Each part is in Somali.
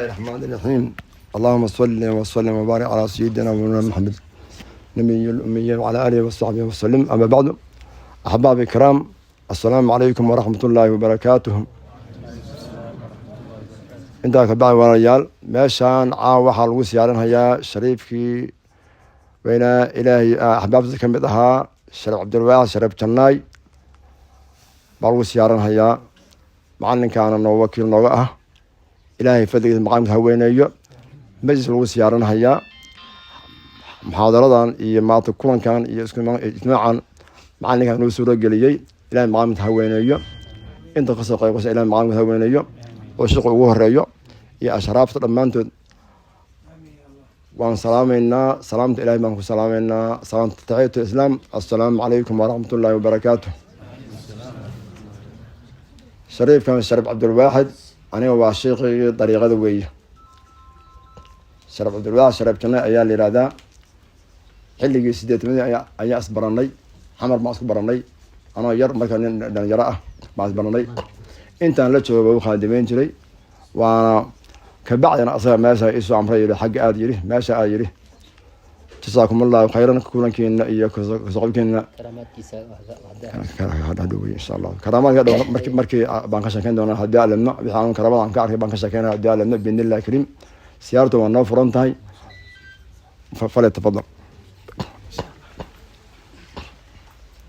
الرحمن الرحيم. اللهم صل وسلم وبارك على سيدنا مولانا محمد نبي الأمي وعلى آله وصحبه وسلم. أما بعد، أحبابي الكرام، السلام عليكم ورحمة الله وبركاته. Intaa ka bacdi, walaalayaal, meeshaan caawa waxaa lagu siyaarinhayaa shariifkii weynaa, Ilaahay axbaabtiisa ka mid ahaa, Shariif Cabdilwaaxid Shariif Jannaay baa lagu siyaarinhayaa. Macalinkaana noo wakiil nooga ah. Ilaahay fadligiisa maqaamka haweeneeyo. Majlis lagu siyaarinhayaa muxaadaradan iyo maanta kulankan iyo ijtimaacan macalinkaan noo suurageliyey. Ilahay maqaamka haweeneeyo. Inta kasoo qayb gasha, Ilahay maqaamka haweeneeyo, oo shiqa ugu horeeyo iyo ashraafta dhammaantood. Waan salaameynaa. Salaamta Ilahay baan ku salaameynaa, salaamta taxiyatu islaam. Assalaamu calaykum waraxmat ullahi wabarakaatu. Shariifkan, Shariif Cabdilwaaxid, aniga waa sheikigii dariiqada weeye. Shariif Cabdilwaaxid Shariif Janne ayaa la yihahdaa. Xilligii 80-madii ayaa isbaranay. Xamar baan isku baranay, anoo yar marka, nin dhalinyaro ah baan isbaranay. Intaan la jooga u khaadimeyn jiray, waana kabacdina asaga meesha isoo amray, yidhi xagga aad yidhi, meesha aad yidhi. Jasaakum Allahu khayran. Kulankiina iyo kasoqobkiina hadhow, insha Allah, karaamaadka dhow markii baan ka sheekeyn doonaa, haddii alemno. Wixii aan karaamada aan ka arkay baan ka sheekeynaya, haddii alemno, biidni Illahi kariim. Siyaartu waa noo furan tahay. Fale tafadal.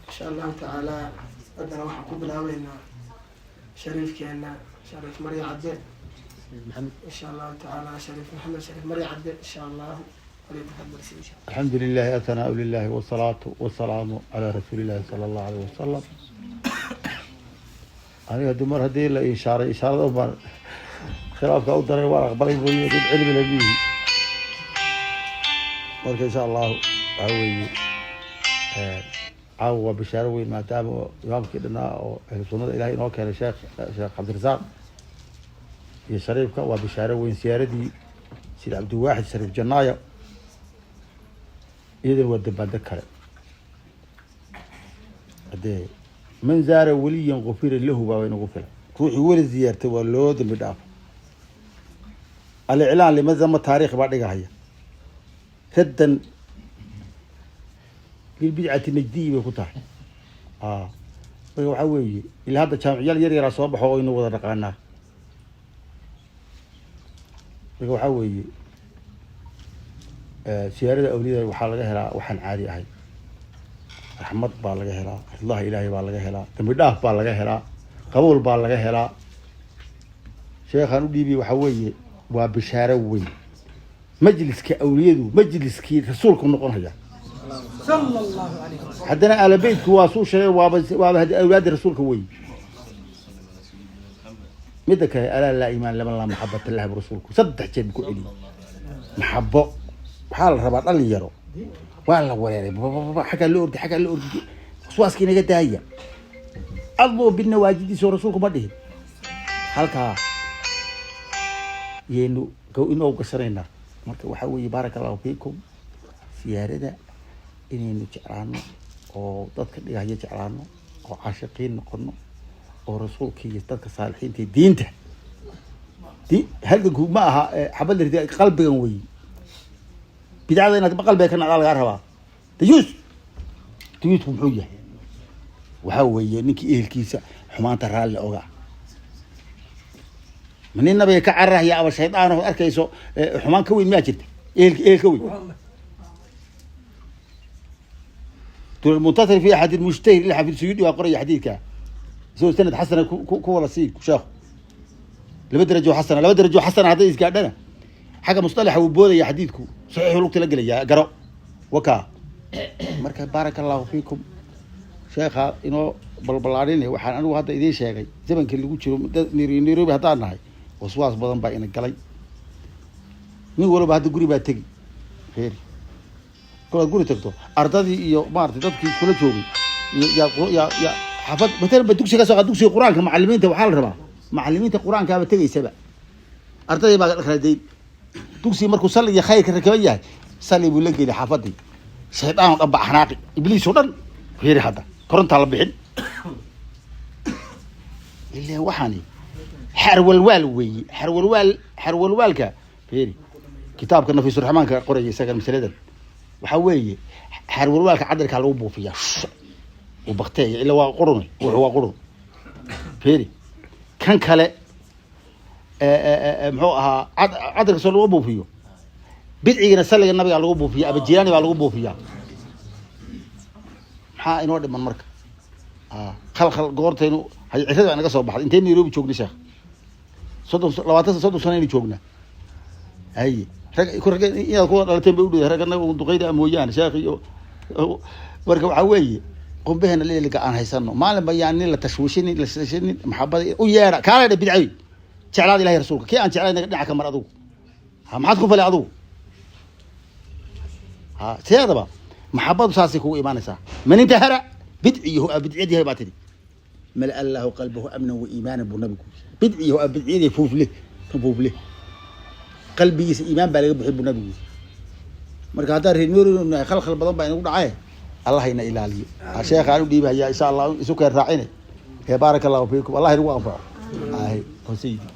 Insha Allahu tacaala, haddana waxaan ku bilaabeynaa shariifkeena, Shariif Marya Cadde, insha Allahu tacaala. Shariif Maxamed Shariif Marya Cadde, insha Allahu falyatafadal si insha. الحمد لله، الثناء لله، والصلاة والسلام على رسول الله صلى الله عليه وسلم. Aniga hadii mar haddii la ishaaray, ishaarada baan khilaafka u daray, waan aqbalay mooye, dad cilmi la mihi. Marka, insha Allahu, waxaa weeye caawa waa bishaaro weyn, maadaama imaamkii dhanaa oo ahlu sunnada Ilahay inoo keenay, Sheekh Cabdirasaaq iyo shariifka. Waa bishaaro weyn siyaaradii Sida Cabdiwaaxid Shariif Jannaaya. Iyadana waa dabaaldeg kale. Haddee "man zaara waliyan gufira lahu" baa inagu filan. Ruuxii weli ziyaartay waa loo dambi dhaafo. Aliclaan limadama taarikh baa dhigahaya, raddan lilbidcati najdiyi bay ku tahay. Marka waxaa weeye, ilaa hadda jaamicyaal yar yaraa soo baxo oo aynu wada dhaqaanaa. Marka waxaa weeye, siyaarada awliyada waxaa laga helaa waxaan caadi ahay. Raxmad baa laga helaa, ridlaha Ilaahay baa laga helaa, dambi dhaaf baa laga helaa, qabool baa laga helaa. Sheekhaan u dhiibiyey. Waxaa weeye, waa bishaaro weyn. Majliska awliyadu majliskii rasuulku noqonaya. Sala Allahu calayhi wasalam. Haddana aalabeytku waa suu sheegay, waaba awlaadda rasuulka wey. Midda kale, "alaa laa iimaan liman laa maxabata lah" bu rasuulku saddex jeer bu ku celiyey. Maxabo waxaa la rabaa. Dhalin yaro waa la wareeray, babababa, xaggaa loo orday, xaggaa loo orday. Waswaaska inaga daaya. "Aduu binawaajidiisa" oo rasuulku ma dhihin. Halkaa yaynu inoo gashanaynaa. Marka waxaa weeye, baaraka Allahu fiikum, siyaarada inaynu jeclaano oo dadka dhigahyo jeclaano oo caashiqiin noqono oo rasuulka iyo dadka saalixiinta iyo diinta di halganku ma aha xabad la rida. Qalbigan wey bidcada inaad qalbiga ka nacdaa lagaa rabaa. Dayuus, dayuusku muxuu yahay? Waxaa weeye ninkii ehelkiisa xumaanta raalli oga. Ma nin nabiga ka cararaya ama shaydaan oo arkayso xumaan ka weyn miyaa jirta? Ehelka, ehel ka weyn. Muntasir fi axad mushtahir ila xafid Suyuudi waa qoraya xadiidka, isagoo sanad xasana ku wada sii sheekhu. Laba darajo xasana, laba darajo xasana hadday isgaadhana, xagga mustalaxa wuu boodaya xadiidku, saxiixu lugta la gelaya garo waka. Marka, baaraka Allahu fiikum, sheekha inoo balbalaarinay. Waxaan anigu hadda idiin sheegay, zamanka lagu jiro Nairobi haddaan nahay, waswaas badan baa ina galay. Nin walba hadda guri baa tegi reeri. Kolaad guri tagto, ardadii iyo maaragtay dadkii kula joogay iyo yaa xaafad matalan ba dugsiga ka soo qaad, dugsiga Qur-aanka, macalimiinta waxaa la rabaa, macalimiinta Qur-aankaaba tegaysaba, ardadii baa kala dayn. Dugsiga markuu salli iyo khayrka rakaban yahay, salli buu la geli xaafadii. Shaydaan oo dhan ba xanaaqi, ibliis oo dhan. Fiiri, hadda korontaa la bixin ileen waxaani. Xarwalwaal weeye, xarwalwaal. Xarwalwaalka fiiri, kitaabka Nafiisuraxmaanka qoraya isaga masaladan. Waxaa weeye xarwalwaalka cadarkaa lagu buufiyaa, uu bakteeya, ila waa qurun, wuxuu waa qurun. Fiiri kan kale, muxuu ahaa? Cadarka soo lagu buufiyo bidcigina salliga nabigaa lagu buufiya, abajilaani baa lagu buufiyaa. Maxaa inoo dhiman marka? Khalkhal goortaynu hay cirada baa naga soo baxday. Intee Nairobi joognay, sheekh? 30, 20, 30 sano aynu joognaa. Haye, rag ku rag inaad kuwa dhalateen bay udhow, rag anaga duqeyda mooyaane, sheekh. Iyo marka waxaa weeye qumbaheena leeliga aan haysano, maalin ba yaan nin la tashwiishinin, la shishinin. Maxabada u yeedha, kaalay dha, bidcay jeclaada Ilahi rasuulka. Kii aan jeclay naga dhinaca ka mar. Adugu ha, maxaad ku falay adugu? Ha, sideedaba maxabadu saasay kugu imaanaysaa. Man intahara bidciyahu, a bidciyad yahay baa tidhi, mala allahu qalbahu amnan wa iimaanan buu nabigu yiri. Bidciyahu, a bidciyadii, fuufle kan fuufle qalbigiisa iimaan baa laga buxin buu nabigu yiri. Marka haddaan reer Nairobi nahay, khalkhal badan baa inagu dhacaye, Allah ina ilaaliyo. Sheekha aan u dhiibahaya, insha Allah isu keen raacine. Ee baaraka Allahu fiikum, Allah inagu anfaco. Ahi, hosaydi.